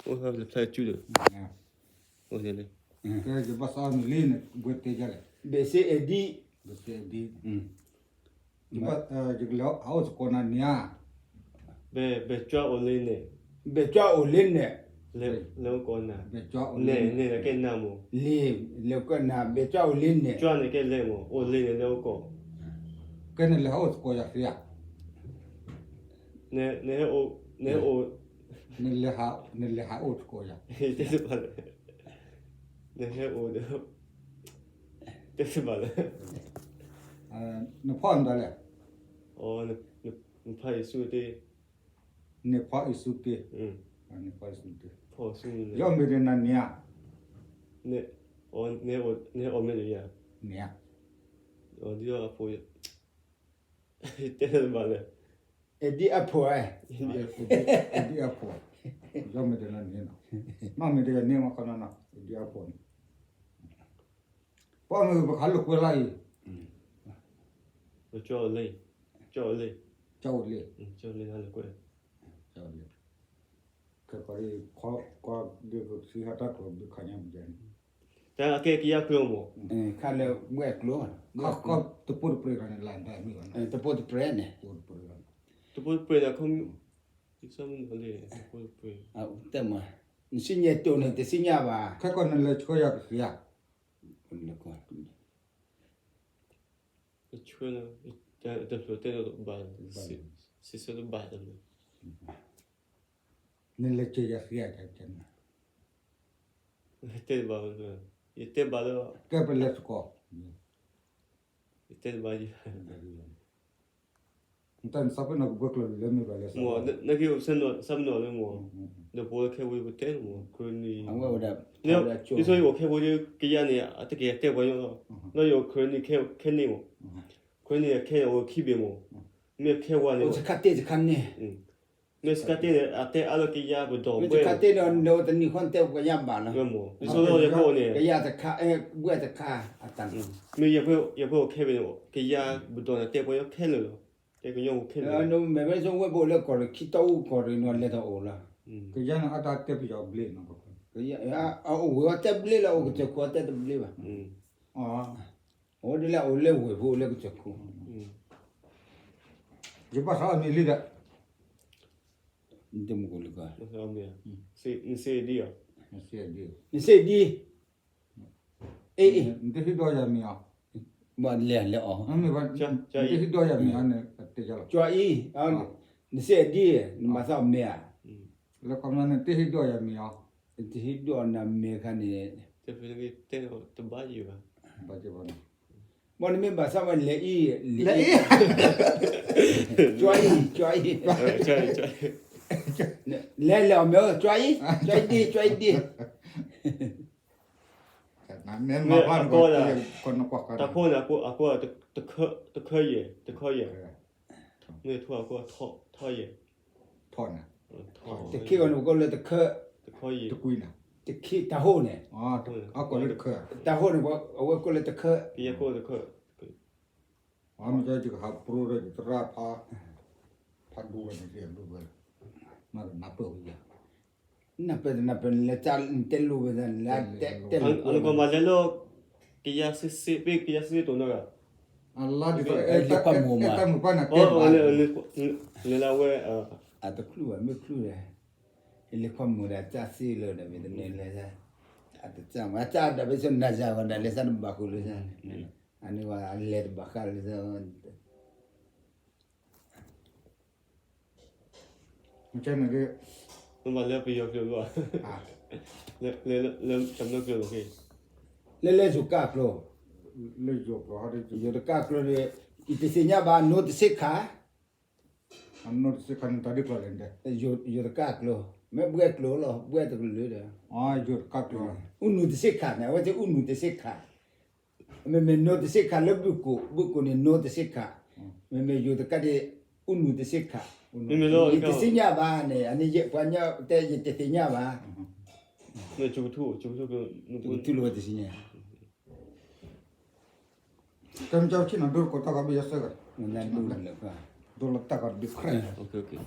အိၣ်ဖျါစုဒီး, အိၣ်န့ၣ်လၢ, ကဲ ယဘၣ်သးအီၤမံၤလံန့ၣ် ဘှဲတဲယလဲၣ်, ဘဲစ့အဲဒံ, ဘဲစ့အဲဒံ, ယကလဲၤဟးအိၣ်သကိးနၤန့ၣ်ဧါ, ဘဲ ဘဲကၠွအိၣ်လ့န့ၣ်, ဘဲကၠွအိၣ်လ့န့ၣ်, လဲၤအိၣ်ကိးနၤ, ဘဲကၠွအိၣ်လ့န့ၣ်, လဲၤကဲနၤမိၢ်, လံ, လဲၤကဲနၤ ဘဲကၠွအိၣ်လ့န့ၣ်, ကၠွန့ၣ်ကဲလဲၤမိၢ် အိၣ်လ့န့ၣ်လဲၤအိၣ်ကိး, ကဲနလဲၤဟးအိၣ်သကိးယၤသ့ဧါ, နဟဲအိၣ်, နဟဲအိၣ်, နလဲၤဟးအိၣ်သကိးယၤ, တဲတဘၣ်လၢ, နဟဲအိၣ်ဒီး, တဲတဘၣ်လၢ, နဖီၣ်မတၤလဲၣ်, နဖီၣ်အံၤဆူတ့, နဖီၣ်အံၤဆူတ့, နဖီၣ်အံၤဆူတ့, ယအီၣ်မ့ၤဒီးနၤန့ၣ်ဧါ, နအီၣ်မ့ၤဒီးယၤ, န့ၣ်ဧါ, အီၤဒ်အီၣ်အဖိ, တဲတဘၣ်လၢ, အဲဒံအဖိဧါ, အဲဒံအဖိ, ယအီၣ်မ့ၤဒီးနၤန့ၣ်နီၤ, နအီၣ်မ့ၤဒီးယၤန့ၣ်မးခီနီၤနီၤ အဲဒံအဖိန့ၣ်, ပအီၣ်မ့ၤပကဟးလိာ်ကွဲလၢအံၤ, ကၠီလ့, ကၠီလ့, ကၠီလ့, ကၠီလ့, ခဲကီး, ကီးဒ်ကဆံဟးတၢ်ကျိၤဒ်ခါညါပယါန့ၣ်, တၢ်ကဲကယၢ်ကျိၤမး, ခါလၢဝဲၢ်ကျိၤ, ခီတပိၢ်တပြဲၤန့ၣ် လၢတၢ်မ့ၢ်ဘၣ်, တပိၢ်တပြဲၤန့ၣ်, တပိၢ်တပြဲၤန့ၣ်, တပိၢ်တပြဲၤ, တဲမး, နစံၣ်ညီၣ်တိၢ်န့ၣ် တစံၣ်ညီၣ်ဘၣ်, ခဲကီးနလဲၤဆှၢယၤကသ့ဧါ, ဆှၢလၢ, တဖျိတဲဘၣ်, စံးဆၢတဘၣ်တဖျိ, နလဲၤဆှၢယၤသ့ဧါ, တဲဘၣ်, ယတဲဘၣ်လၢ, ကဲပလဲၤသကိး, ယတဲဘၣ်, တၢ်နသးပ့ၤနီၣ်ကဘှဲကျိၤလၢမ့ၢ်ဘၣ်လဲၣ်, မ့ၢ်, နက့ၤအိၣ်သးပ့ၤနီၣ်လၢမ့ၢ်, ဒီးပဝဲခဲဝဲပတဲမ့ၢ်, ခရနံ, ဒ်သိးယအိၣ်ခဲဝဲကယါန့ၣ် အတက့ၢ်တဲပှၤညီလီၤ, ဒီးယအိၣ်ခရနံခဲန့ၣ်မ့ၢ်, ခရနံခဲန့ၣ်အိၣ်ခံဘ့ၣ်မ့ၢ်, မ့ၢ်ခဲဝဲန့ၣ်, တခါတ့ၢ်တခါန့ၣ် မ့ၢ်စကါတ့ၢ်န့ၣ် အတဲအါလၢကယါပဒိၣ်ဘှဲ, တခါတ့ၢ်န့ၣ် အိၣ်တနံၤဃီတဲပှၤယါဘၣ်လီၤ, ဒ်သိးလၢယဖိန့ၣ်, ကယါတခါ, ဘှဲတခါ, အတၢ်, မ့ၢ်ယဖိအိၣ်ခဲဘ့ၣ်န့ၣ် ကယါပဒိၣ်န့ၣ် တဲပှၤညီခဲလၢာ်လီၤ, တဲကညီဖိခဲလၢာ်, မ့ၢ်မ့ၢ်ဆိဝဲဘိၣ်လၢကီၢ်ရ့ၣ်ခံတီအူကီၢ်ရ့ၣ်န့ၣ် လဲၤထီၣ်အိၣ်လီၤ, ကယါန့ၣ်အတၢ်တဲပယီၤဘျ့နီၤ, အအိၣ်ဝဲအတဲဘျ့လီၤ, အိၣ်ကစၢၢ်ခိၣ်အတဲတဘျ့ဘၣ်, အိၣ်ဒ်လၢအအိၣ်လၢဝ့ၢ်ဖိလၢကစၢၢ်ခိၣ်, ယဘၣ်သးအီၤမံၤလံဒီး, နတမုၢ်ကိၣ်လၢကီး, နစ့ဒံ, နစ့ဒံ, အ့ၣ်, နတဟ့ၣ်ဒိၣ်ယၤမံၤအီၤ, ဘၣ်လဲၤလဲၤအီၤ, နတဟ့ၣ်ဒိၣ်ယၤမံၤအီၤန့ၣ်, ကၠီအံၤ, နစ့ဒံ, နမၤသးအီၤမ့ၢ်ဧါ, လၢခီပညီန့ၣ် တဟ့ၣ်ဒိၣ်ယၤမံၤအီၤ, တဟ့ၣ်ဒိၣ်နၤမ့ၢ်ခါန့ၣ်, တဘၣ်ယံၤဘၣ်, ဘၣ်ယံၤဘၣ်န့ၣ်, ဘၣ်နမ့ၢ်ဘၣ်သးဝဲလဲၤအံၤ, လဲၤအံၤ, ကၠီအံၤ, ကၠီအံၤ, လဲၤလဲၤအီၤမ့ၢ်, ကၠီအံၤ, ကၠီအံၤဒံ, ကၠီအံၤဒံ, တၢ်ခိၣ်န့ၣ် အကိးတခၢယဲၢ်, တခၢယဲၢ်, မ့ၢ်ထီၣ်အကိးထီယဲၢ်, တခ့အီၤန့ၣ် ပကိးလၢတခၢ, တခ့တၢ်ဟိၣ်န့ၣ်, တၢ်ဟိၣ်န့ၣ် အဝဲကိးလၢတခၢ, မ့ၢ်ကဟးပြိဒီးယသရၣ်ဖး, ဖးဒိၣ်ဝဲန့ၣ် နၢ်ပၢၢ်ဝဲယၤ, နၢ်ပၢၢ်တနၢ်ပၢၢ်န့ၣ် လဲၤတဲလိာ်ဝဲဒၣ်, တဲလိာ်ဝဲ, နကမၤလဲၤလၢ ကယၤစ့စ့ ပ့ၢ်ကယၤစ့စ့တိၢ်နီတဂၤ, အလါဒ်သိး အဲၣ်တၢ်မုာ်ပှၢ်န့ၣ်တဲ, လဲၤလၢဝဲ, အတချုးဘၣ် မ့ၢ်ချုးဒီး, ယလဲၤခီမုာ်ဒီးတၢ်စ့လၢာ်ဒီး မ့ၢ်တန့ၢ်လဲၤ, အတၢ်မၤတၢ်ဒီး ပဆိနၤယၤဂီၤဒီး လဲၤသးတဘၣ်ဃုာ်လၢ, အန့ၣ်ဝဲလဲၤတဘၣ်ဃးလၢ မ့ၢ်လၢပယီၤကျိာ်လီၤ, လၢတၢ်မၢကျိာ်လီၤ, လၢလၢယိၤကၢ်ကျိာ်, လၢယိၤကျိာ်, ယိၤတကၢ်ကျိာ်ဒီး ယတသ့ၣ်ညါဘၣ် နိတစ့ခၣ်, နိတစ့ခၣ်န့ၣ်တၢ်ဒ်ကျိာ်လဲၣ်, ယိၤတကၢ်ကျိာ်, မ့ၢ်ဘှဲကျိာ်လီၤ ဘှဲတကလုာ်ဒီး, ယိၤတကၢ်ကျိာ်, အူနူတစ့ခၣ်န့ၣ် အဝဲသ့ၣ်အူနူတစ့ခၣ် မ့မ့ၢ်နိတစ့ခၣ်လၢဘုၣ်ကိာ်, ဘုၣ်ကိာ်န့ၣ်နိတစ့ခၣ်, မ့မ့ၢ်ယိၤတကၢ်ဒ် အူနူတစ့ခၣ်, ယတသ့ၣ်ညါဘၣ်န့ၣ် အန့ၣ်ပှၤကညီတဲ ယတသ့ၣ်ညါဘၣ်, ထူလၢဝဲတသ့ၣ်ညါ, ကဲမ့ၢ်ကၠီဆ့ၣ်နီၤ ဒိတကိးတၢ်ဂီၤဘ့ၣ်ယဲစဲဂၤ, ဒိလီၤတၢ်ဂီၤတဘ့ၣ်ခရဲၣ်,